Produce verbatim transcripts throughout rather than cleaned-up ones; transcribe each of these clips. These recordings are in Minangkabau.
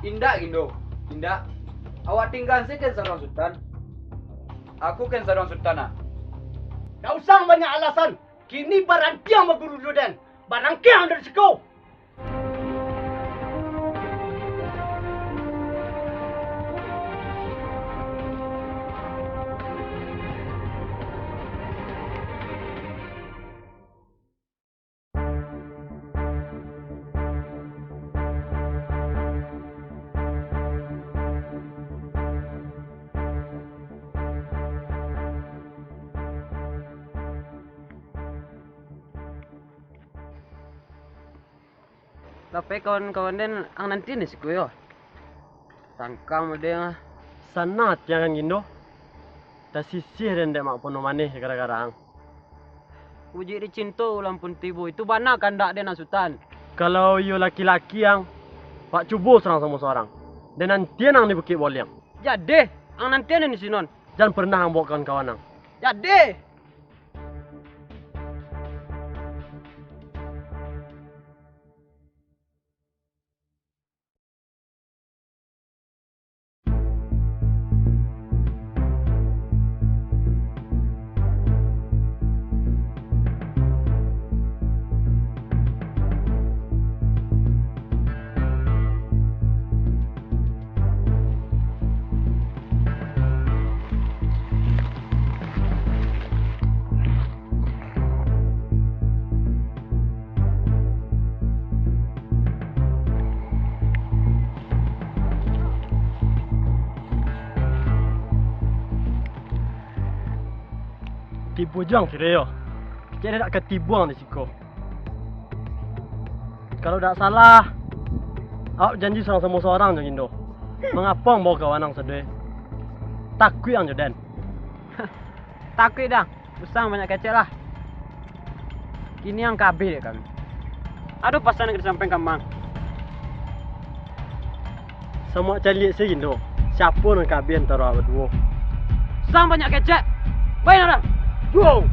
Indak, Gindo. Indak. Awak tinggaan se ken saruang Sutan. Aku ken saruang Sutan, ah. Ndak usah banyak alasan. Kini barantiang baguru jo den. Barangkiang dari siko. Dapek kawan-kawan den ang nanti ni siku yo. Tangkang mode ah. Sanang ati ang kan Gindo. Tasisih den dek Mak Pono Manih gara-gara ang. Uji dicinto ulang pun tibo. Itu bana kandak den, Sutan. Kalau iyo laki-laki ang, pak cubo surang samo surang. Den nantian ang di Bukik Boliang. Jadi, ang nantian di sinon. Jan pernah ang bawa kawan-kawan ang. Jadi. Tibo juo ang kiro yo. Kecek dak ka tibo ang di siko. Kalau dak salah, awak janji surang samo surang jo Gindo. Mangapo ang bawa kawan ang sadonyo? Takuik ang jo den. Takuik dang. Usang banyak kecek lah. Kini ang ka abih dek kami. Ado pasan nan ka disampaian ka Mang. Samo caliak se Gindo, siapo nan ka abih antaro awak baduo. Usang banyak kecek. Pai nan dah. Yo.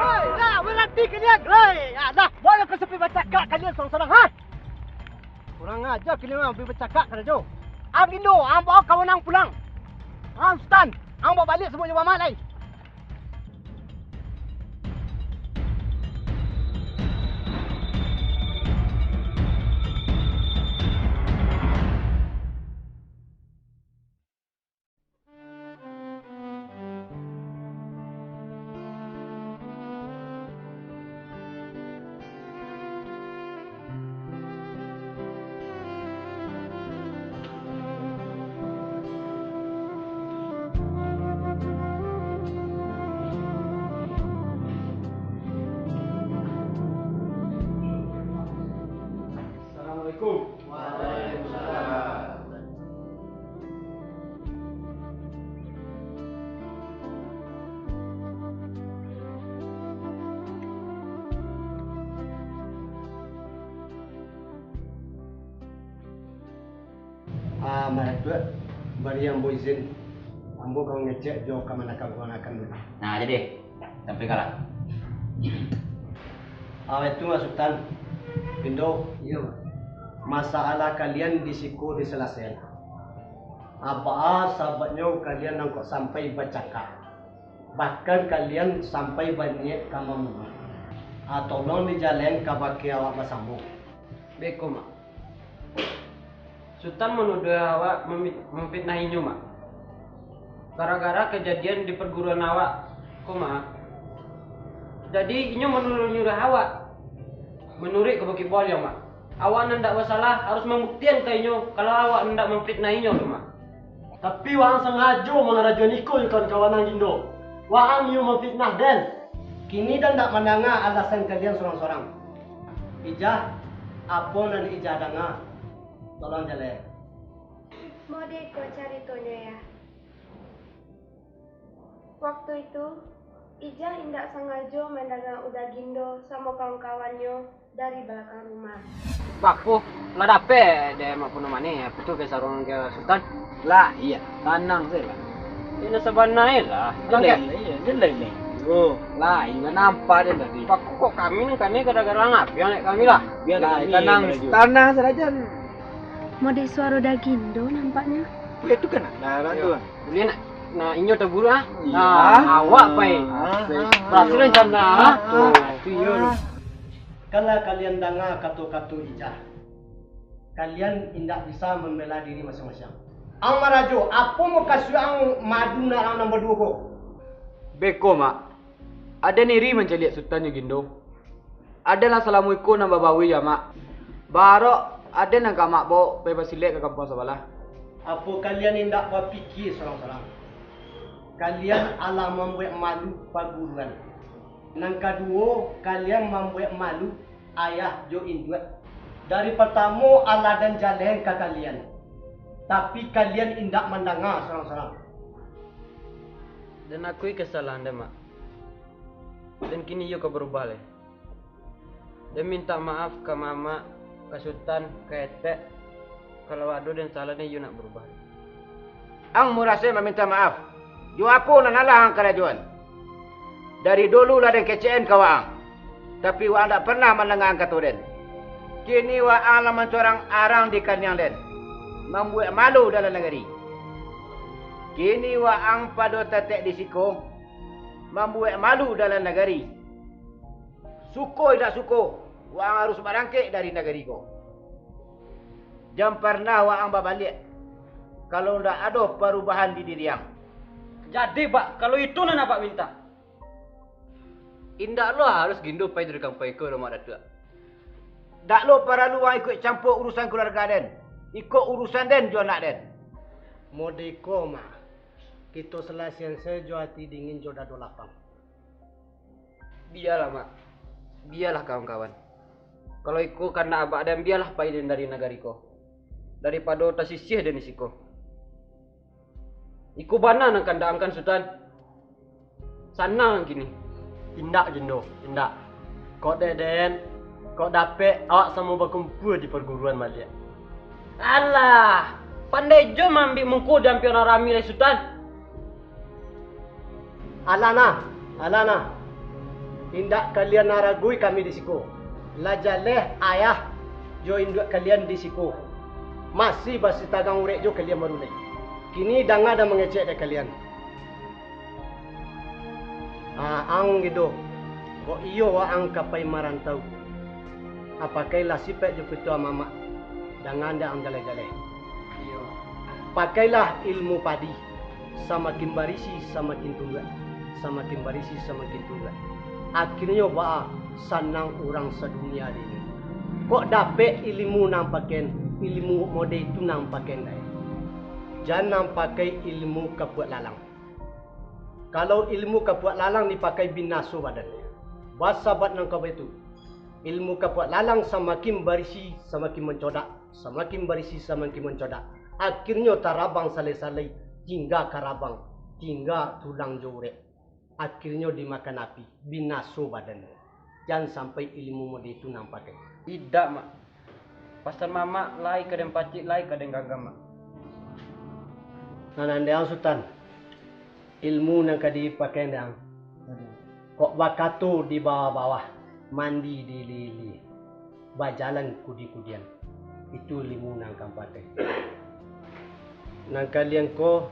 Hei, lah, baranti kalian! Hei, alah, buatlah kau sampai bacakak kalian sorang-sorang, ha? Mangaja kini urang bi bacakak karajo. Ang Indo, ang bao kawan ang pulang. Ang Sutan, ang bao baliak sabuah jo Mamak lai. Assalamualaikum. Waalaikumsalam. Ah, Mak Datuak, bari ambo izin, ambo ka mangecek jo kamanakan-kamanakan dulu. Nah, jadi, sampaikanlah. Ah, itu Mak Sutan. Indo. Iyo, Mak. Masalah kalian di siko disalasaian. Apo sababnyo kalian angkok sampai bacakak? Bahkan kalian sampai baniaik ka mambunuah. Ah, tolong dijalehkan kabake awak basamo. Beko, Mak. Sutan manuduah awak mami-, mamfitnah inyo, Mak. Gara-gara kajadian di parguruan awak ko, Mak. Jadi, inyo manuruik-nuruik awak. Manuruik ka Bukik Baliau, Mak. Awak nan ndak basalah harus mambuktian ka inyo, kalau awak nan ndak mamfitnah inyo tu, Mak. Tapi waang sangajo mangarajoan iko jo kawan-kawan ang Indo. Waang iyo mamfitnah den. Kini den ndak mandanga alasan kalian surang-surang. Ijah, apo nan Ijah danga? Tolong jaleh. Modeko caritonyo, Yah. Waktu itu, Ijah indak sangajo mandanga Uda Gindo samo kawan-kawannyo dari balakang rumah. Bapo, lah dapek dek Mak Puno Manih, apo tu, ka sarungan ka Sutan? Lah, iyo, tanang sajolah. Iyo, sabana lah. Jaleh, iyo, jaleh ni. Oh, lah, iyo, nampak den tadi. Bapo kok kami nan kanai gara-gara ngapiang dek kami lah? Bialah, tanang, tanang sajo. Model suaro Uda Gindo nampaknyo. Itu kan, nah, tu. Buliah nak, nah, inyo taburu, ah. Iyo. Nah, awak pai. Ah, ah, ah. Rasul rencana, ah. Ah, tu iyo. Kalau kalian danga kato-kato Ijah, kalian indak bisa mambela diri masiang-masiang. Ang Marajo, apo mukasuik ang maadu nak ang nan baduo ko? Beko, Mak. Aden iri mancaliak Sutan jo Gindo. Aden lah salamo iko nan babawi jo Amak. Barok aden nan ka Amak bawok pai basilek ka kampuang sabalah. Apo kalian indak bapikia surang-surang? Kalian alah mambuek malu paguruan. Nan kaduo, kalian mambuek malu ayah jo induak. Dari partamo alah den jalehkan ka kalian, tapi kalian indak mandanga surang-surang. Den akui kasalahan den, Mak. Den kini iyo ka barubah lai. Den mintak maaf ka mamak, ka sutan, ka etek. Kalau ado den salah, den iyo nak barubah. Ang murasai mamintak maaf jo apo nan alah ang karajoan. Dari dulu lah den kecekan ka waang, tapi waang indak parnah mandangakan kato den. Kini waang lah mancorang arang di kaniang den, mambuek malu dalam nagari. Kini waang pado tatek di siko, mambuek malu dalam nagari. Suko indak suko, waang harus barangkek dari nagari ko. Jan parnah waang babaliak, kalau indak ado parubahan di diri ang. Jadi, Pak, kalau itu nan Apak mintak. Indak lo harus Gindo pai dari kampuang iko, Mak Datuak. Dak lo paralu waang ikuik campua urusan kaluarga den. Iko urusan den jo anak den. Modeko, Mak. Kito salasaian sajo jo ati dingin jo dado lapang. Bialah, Mak. Bialah, kawan-kawan. Kalau iko kandak abak den, bialah pai den dari nagari ko, daripado tasisiah den di siko. Iko bana nan kandak ang kan, Sutan? Sanang kini. Indak, Gindo, indak. Kok dek den, kok dapek, awak samo bakumpua di parguruan baliak. Alah, pandai jo maambiak muko di ampia urang rami lai, Sutan. Alah nah, alah nah. Indak kalian nan ragui kami di siko. Lah jaleh ayah jo induak kalian di siko. Masih basitagang urek jo kalian baru lai. Kini danga dan mangecek dek kalian. Ah, ang gitu. Kok iyo waang ka pai marantau, ah, pakailah sipaik jo pituah mamak, dangan dek ang jaleh-jaleh. Iyo. Pakailah ilmu padi, samakin barisi samakin tunduak, samakin barisi samakin tunduak. Akhirnyo baa, sanang urang sadunia dek inyo. Kok dapek ilmu nan pakai, ilmu mode itu nan pakai dai. Jan nan pakai ilmu kapuak lalang. Kalau ilmu kapuak lalang dipakai, binaso badan. Basabat nan ka baitu. Ilmu kapuak lalang samakin barisi, samakin mancodak, samakin barisi, samakin mancodak. Akhirnyo tarabang salai-salai, tingga karabang, tingga tulang jo urek. Akhirnyo dimakan api, binaso badan. Jan sampai ilmu mode itu nan pakai. Idak, Mak. Pasan mamak, lai ka den pacik, lai ka den ganggam, Mak. Nan andang Sutan, ilmu nan ka dipakai andang, kok bakato di bawah-bawah, mandi di ilia-ilia, bajalan kudi-kudian, itu ilmu nan ka pakai. Nan kalian ko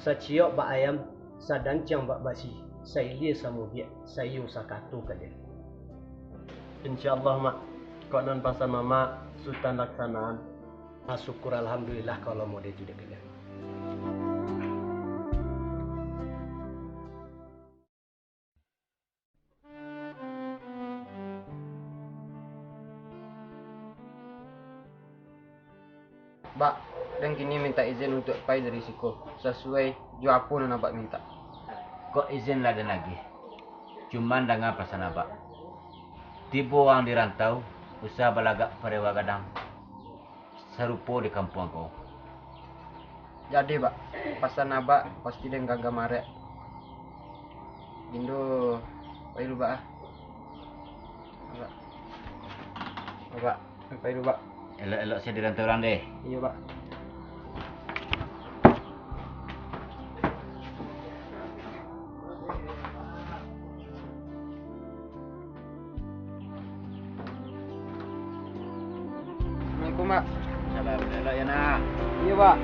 saciok bak ayam, sadanciang bak basi, sailia samudiak, saiyo sakato kalian. Insya Allah, Mak. Kok nan pasan mamak, Sutan laksanaan. Ah, syukur alhamdulillah kalau mode itu dek kalian. Bak, den kini mintak izin untuak pai dari siko, sasuai jo apo nan abak mintak. Kok izin lah den agiah. Cuman danga pasan abak. Tibo urang di rantau, usah balagak parewa gadang. Sarupo di kampuang ko. Jadi, Bak, pasan abak pasti den ganggam arek. Indo pai lu, Bak, ah. Bak. Bak, pai lu, Bak. Elok-elok se di rantau urang deh. Iyo, Bak. Assalamualaikum, Bak. Salam, elok yo, nak. Iyo, Bak.